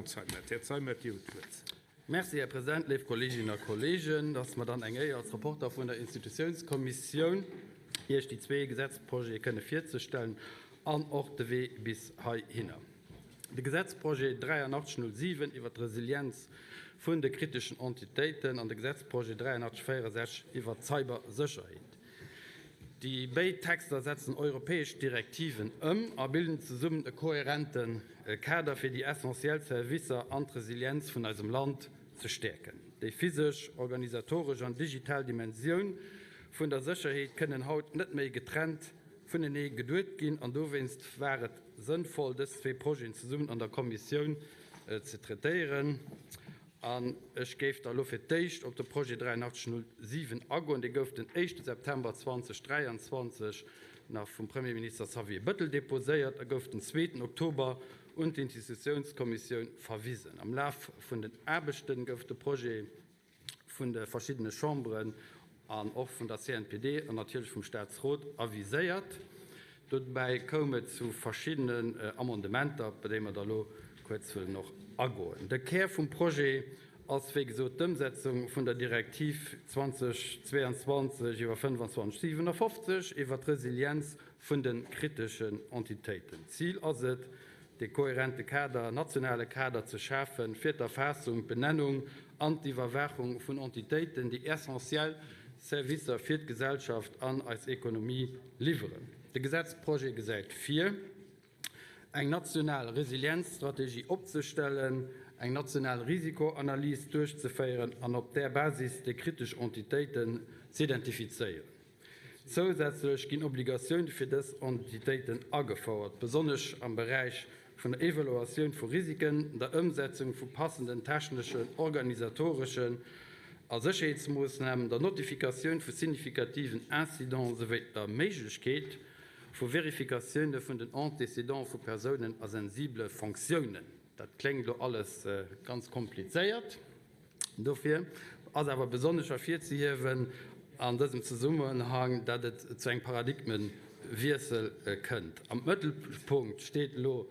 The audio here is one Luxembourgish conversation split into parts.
Zeimet. Här Zeimet, Dir hutt d'Wuert. Merci, Här President, léif Kolleeginnen a Kolleegen. Et ass mer dann eng Éier als Rapporter vun der Institutiounskommissioun, Iech déi zwee Gesetzprojete kënne virzestellen an och de Wee bis heihinner. De Gesetzprojet 8307 iwwert d'Resilienz vun de kriteschen Entitéiten an de Gesetzprojet 8364 iwwert d'Cybersécherheet. Déi béid Texter setzen europäesch Direktiven ëm a bilden zesummen e kohärente Kader, fir déi essentiell Servicer an d'Resilienz vun eisem Land ze stäerken. Déi physesch, organisatoresch an digital Dimensioun vun der Sécherheet kënnen haut net méi getrennt vunenee geduet ginn an dowéinst war et sënnvoll, dës zwee Projeten zesummen an der Kommissioun ze traitéieren. An ech géif da elo fir d'éischt op de Projet 8307 agoen. Dee gouf den éischte September 2023 nach vum Premierminister Xavier Bettel deposéiert a gouf den zweeten Oktober un d'Institutiounskommissioun verwisen. Am Laf vun den Aarbechte gouf de Projet vun de verschiddene Chamberen an och vun der CNPD an natierlech vum Staatsrot aviséiert. Dobäi koum et zu verschiddenen Amendementer, op déi mer da lo kuerz wëllen och agoen. De Kär vum Projet ass, wéi gesot, d'Ëmsetzung vun der Direktiv 2022 iwwer 2557 iwwert d'Resilienz vun de kriteschen Entitéiten. Zil ass et, dee kohärente Kader, nationale Kader ze schafen, fir d'Erfaassung, d'Benennung an d'Iwwerwaachung vun Entitéiten, déi essentiell Servicer fir d'Gesellschaft an eis Ekonomie liwweren. De Gesetzprojet gesäit vir, eng national Resilienzstrategie opzestellen, eng national Risikoanalys duerchzeféieren an op där Basis déi kritesch Entitéiten z'identifizéieren. Zousätzlech ginn Obligatioune fir dës Entitéiten agefouert, besonnesch am Beräich vun der Evaluatioun vu Risiken, der Ëmsetzung vu passenden techneschen, organisatoreschen a Sécherheetsmoossnamen, der Notifikatioun vu signifikativen Incidenten souwéi der Méiglechkeet vu Verifikatioune vun den Antécédents vu Persounen a sensibele Fonctiounen. Dat kléngt elo alles ganz komplizéiert. Dofir ass awer besonnesch ervirzehiewen an dësem Zesummenhang, dat et zu engem Paradigmewiessel kënnt. Am Mëttelpunkt steet elo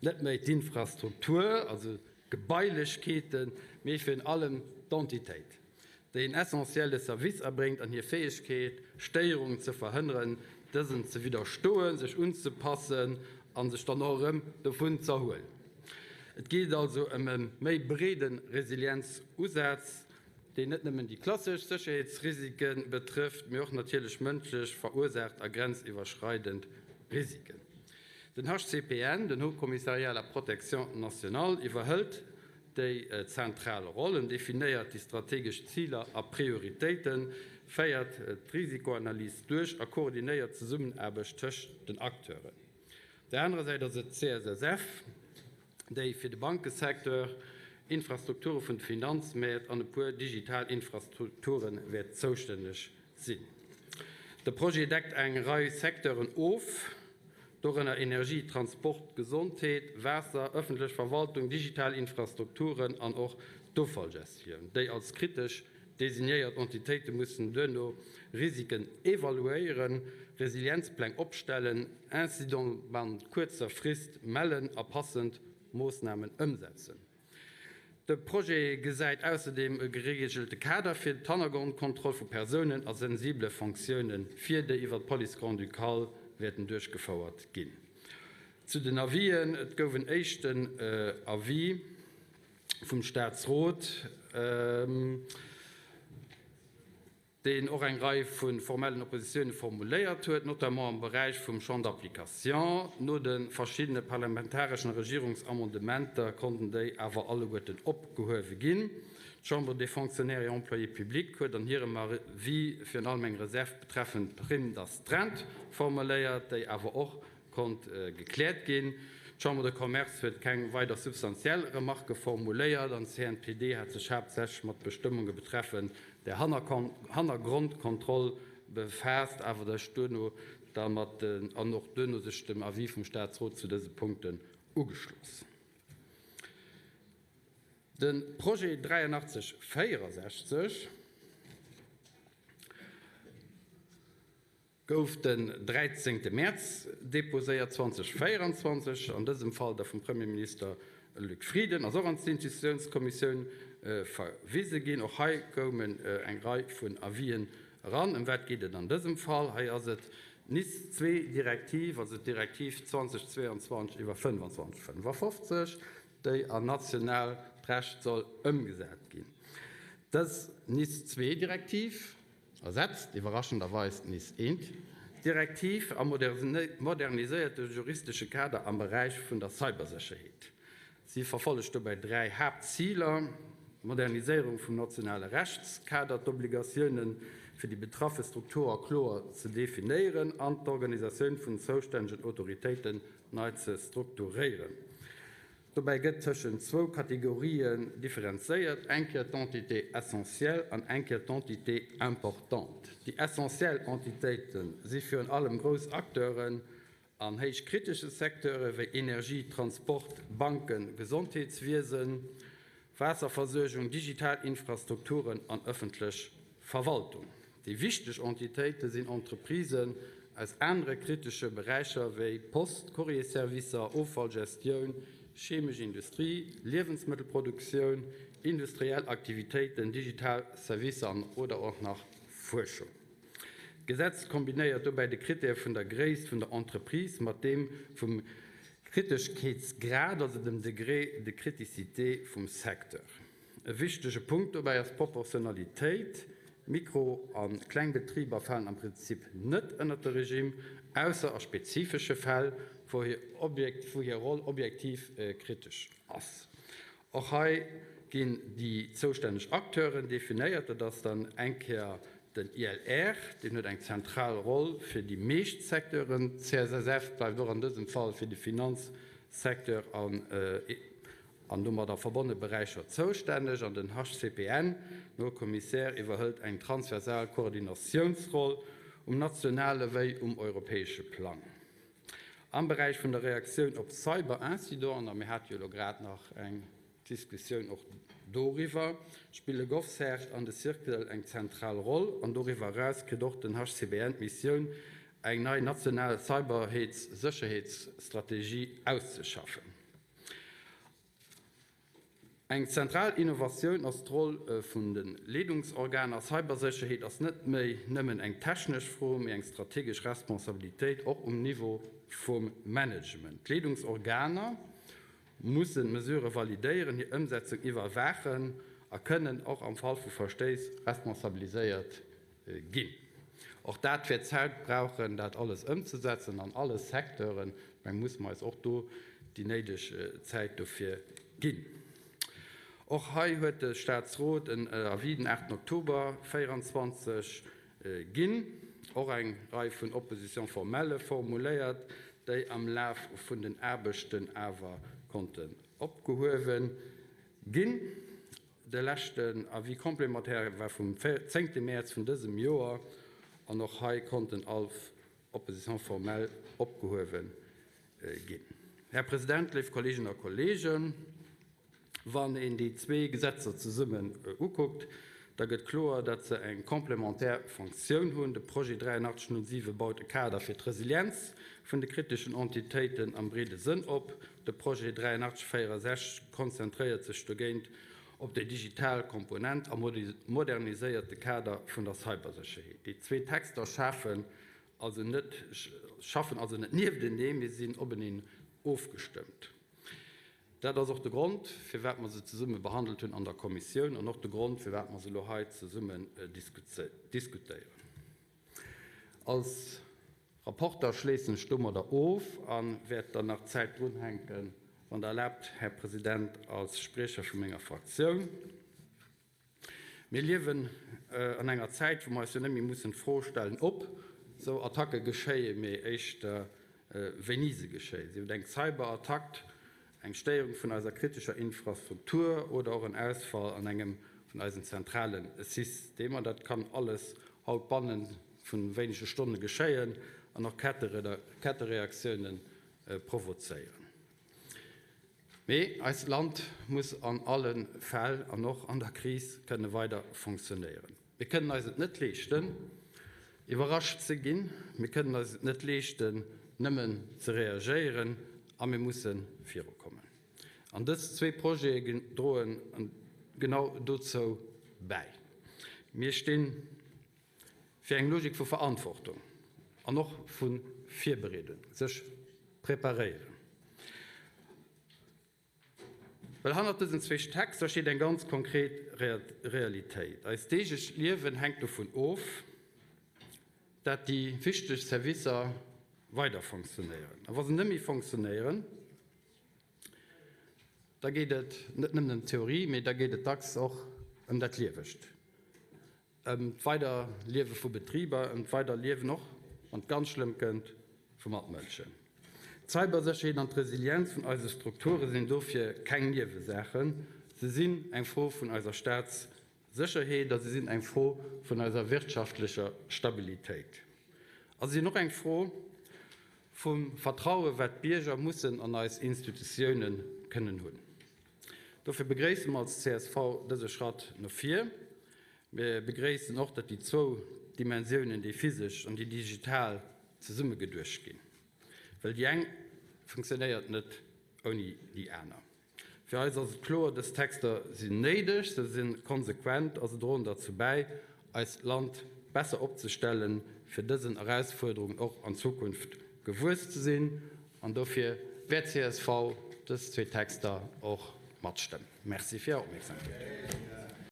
net méi d'Infrastruktur, also d'Gebailechkeeten, mee virun allem d'Entitéit, déi en essentielle Service erbréngt an hir Fäegkeet, Stéierungen ze verhënneren, dësen ze widderstoen, sech unzepassen a sech dann och erëm dovun z'erhuelen. Et geet also ëm e méi breede Resilienzusaz, deen net nëmmen déi klassesch Sécherheetsrisike betrëfft, mee och natierlech mënschlech verursaacht a grenziwwerschreidend Risiken. Den HCPN, den Haut Commissariat à la protection nationale, iwwerhëlt déi zentral Roll. En definéiert déi strategesch Ziler a Prioritéiten, féiert d'Risikoanalys duerch a koordinéiert d'Zesummenaarbecht tëscht den Acteuren. Op där anerer Säit ass et d'CSSF, déi fir de Bankesecteur, Infrastrukture vun de Finanzmäert an e puer digital Infrastrukture wäert zoustänneg sinn. De Projet deckt eng Rei Secteuren of, dorënner Energie, Transport, Gesondheet, Waasser, ëffentlech Verwaltung, digital Infrastrukturen an och d'Offallgestioun, déi als kritesch Designéiert Entitéite mussen duerno Risiken evaluéieren, Resilienzpläng opstellen, Incidente bannent kuerzer Frist mellen a passend Moossnamen ëmsetzen. De Projet gesäit ausserdeem e gereegelte Kader fir d'Hannergrondkontroll vu Persounen a sensibele Fonctioune vir, déi iwwer d'Police grand-ducale wäerten duerchgefouert ginn. Zu den Avisen, Et gouf en éischten Avis. vum Staatsrot, deen och eng Rei vu formellen Oppositioune formuléiert huet, notamment am Beräich vum Champ d'application. No de verschiddene parlamentareschen a Regierungsamendementer konnten déi awer alleguerten opgehuewe ginn. D'Chambre des Fonctionnaires et Employés publics huet an hirem Avis virun allem eng Reserv betreffend d'Prime d'astreinte formuléiert, déi awer och konnt gekläert ginn. D'Chambre de Commerce huet keng weider substantiell Remarke formuléiert an d'CNPD hat sech haaptsächlech mat Bestëmmunge betreffend der Hannergrondkontroll befaasst, awer sech duerno da mat an och duerno sech dem Avis vum Staatsrot zu dëse Punkten ugeschloss. De Projet 8364. Gouf den 13 Mäerz deposéiert 2024, an dësem Fall da vum Premierminister. Luc Frieden ass och an d'Institutiounskommissioun verwise ginn. Och hei koumen eng Rei vun Avisen eran. Ëm wat geet et an dësem Fall? Hei ass et d'NIS-II-Direktiv, also d'Direktiv 2022 iwwer 2555, déi an nationaalt Recht soll ëmgesat ginn. Dës NIS-II-Direktiv ersetzt iwwerraschenderweis d'NIS-I-Direktiv a moderniséiert de juristesche Kader am Beräich vun der Cybersécherheet. Si verfollegt dobäi dräi Haaptziler, d'Moderniséierung vum nationale Rechtskader, d'Obligatioune fir déi betraffe Strukturer kloer ze definéieren an d'Organisatioun vun den zoustännegen Autoritéiten nei ze strukturéieren. Dobäi gëtt tëschent zwou Kategorien differenzéiert, eng Kéier d'Entité essentielle an eng Kéier d'Entité importante. Déi essentiell Entitéite si virun allem grouss Acteuren an héich kritesche Secteure wéi Energie, Transport, Banken, Gesondheetswiesen, Waasserversuergung, digital Infrastrukturen an ëffentlech Verwaltung. Déi wichteg Entitéite sinn Entreprisen aus anere kritesche Beräicher wéi Post, Courrierservicer, Offallgestioun, cheemesch Industrie, Liewensmëttelproduktioun, industriell Aktivitéiten, digital Servicer an oder och nach Fuerschung. D'Gesetz kombinéiert dobäi de Krittär vun der Gréisst vun der Entreprise mat deem vum Kriteschkeetsgrad, also dem Degré de criticité vum Secteur. E wichtege Punkt dobäi ass d'Proportionalitéit. Mikro a Klengbetriber falen am Prinzip net ënnert de Regimm, ausser a spezifesche Fäll, wou hir Roll objektiv kritesch ass. Och hei ginn déi zoustänneg Acteuren definéiert. Dat ass dann eng Kéier den ILR, deen huet eng zentral Roll fir déi meescht Secteuren. D'CSSF bleift och an dësem Fall fir de Finanzsecteur an domadder verbonne Beräicher zoustänneg. An den HCPN, den Haut Commissaire, iwwerhëlt eng transversal Koordinatiounsroll um nationale wéi um europäesche Plang. Am Beräich vun der Reaktioun op Cyberincidenten, a mir hate jo elo grad nach eng Diskussioun och doriwwer, spille GovCert an de Circl eng zentral Roll. An doriwwer eraus kritt och den HCBN d'Missioun, eng nei national Cyberheetssécherheetsstrategie auszeschaffen. Eng zentral Innovatioun ass d'Roll vun de Leedungsorganer. Cybersécherheet ass net méi nëmmen eng technesch Fro, mee eng strategesch Responsabilitéit, och um Niveau vum Management. D'Leedungsorganer mussen d'Mesurë validéieren, hir Ëmsetzung iwwerwaachen a kënnen och am Fall vu Verstéiss responsabiliséiert Ginn. Och dat wäert Zäit brauchen, dat alles ëmzesetzen an alle Secteuren. Mä musse mer eis och do déi néideg Zäit dofir ginn. Och hei huet de Statsrot en Avis den 8 Oktober 24 ginn, och eng Rei vun Oppositions formelles formuléiert, déi am Laf vun den Aarbechten awer konnten opgehuewe ginn. De leschten Avis complémentaire war vum zéngte Mäerz vun dësem Joer an och hei konnten all Oppositions formelles opgehuewe ginn. Här President, léif Kolleeginnen a Kolleegen, wann een déi zwee Gesetzer zesummen ukuckt, da gëtt kloer, datt se eng complémentaire Fonctioun hunn. De Projet 8307 baut e Kader fir d'Resilienz vun de kriteschen Entitéiten am breede Sënn op. De Projet 8364 konzentréiert sech dogéint op déi digital Komponent a moderniséiert de Kader vun der Cybersécherheet. Déi zwee Texter schafen also net schaffen also net niefteneen, mee sinn openeen ofgestëmmt. Dat ass och de Grond, firwat mer se zesumme behandelt hunn an der Kommissioun an och de Grond, firwat mer se elo hei zesummen diskutéieren. Als Rapporter schléissen ech domadder of a wäert dann nach Zäit drunhänken, wann Der erlaabt, Här President, als Spriecher vu menger Fraktioun. Mir liewen an enger Zäit, wou mer eis jo net méi mussen d'Fro stellen, ob esou Attacke geschéien, mee éischter, wéini se geschéien. Sief et eng Cyberattack, eng Stéierung vun eiser kritescher Infrastruktur oder och en Ausfall an engem vun eisen zentrale Systemer. Dat kann alles haut banne vu wéinege Stonne geschéien an och Kettereaktioune provozéieren. Mee eist Land muss an alle Fäll an och an der Kris kënne weider fonctionnéieren. Mir kënnen eis et net leeschten, iwwerrascht ze ginn. Mir kënnen eis et net leeschten, nëmmen ze reagéieren. A mir musse virukommen. An dës zwee Projete droe genau dozou bäi. Mir sti fir eng Logik vu Verantwortung an och vu Virbereedung, sech preparéieren. Well hannert dësen zwee Texter steet eng ganz konkret Realitéit. Eist deeglecht Liewen hänkt dovun of, dat déi wichteg Servicer weider fonctionéieren. A wa se net méi fonctionéieren, da geet et net nëmmen ëm d'Theorie, mee da geet et dacks och ëm dat Liewegt, ëm d'Weiderliewe vu Betriber, ëm d'Weiderliewen och, wann et ganz schlëmm kënnt, vu Matmënschen. D'Cybersécherheet an d'Resilienz vun eise Strukture sinn dofir keng Niewesaachen, se sinn eng Fro vun eiser Staatssécherheet a se sinn eng Fro vun eiser wirtschaftlecher Stabilitéit. A se sinn och eng Fro vum Vertraue wat d'Bierger mussen an eis Institutioune kënnen hunn. Dofir begréisse mer als csv dëse Schratt no vir. Mir begréissen och, datt déi zwou Dimensiounen, déi physesch an déi digital, zesummegeduecht ginn, well déi eng funktionéiert net ouni déi aner. Fir eis ass et kloer, Dës Texter sinn néideg, se si konsequent a se droen derzou bäi, eist Land besser opzestellen, fir dësen Erausfuerderungen och an Zukunft gewuess ze sinn. An dofir wäert csv dës zwee Texter och matstëmmen. Merci fir Är Opmierksamkeet.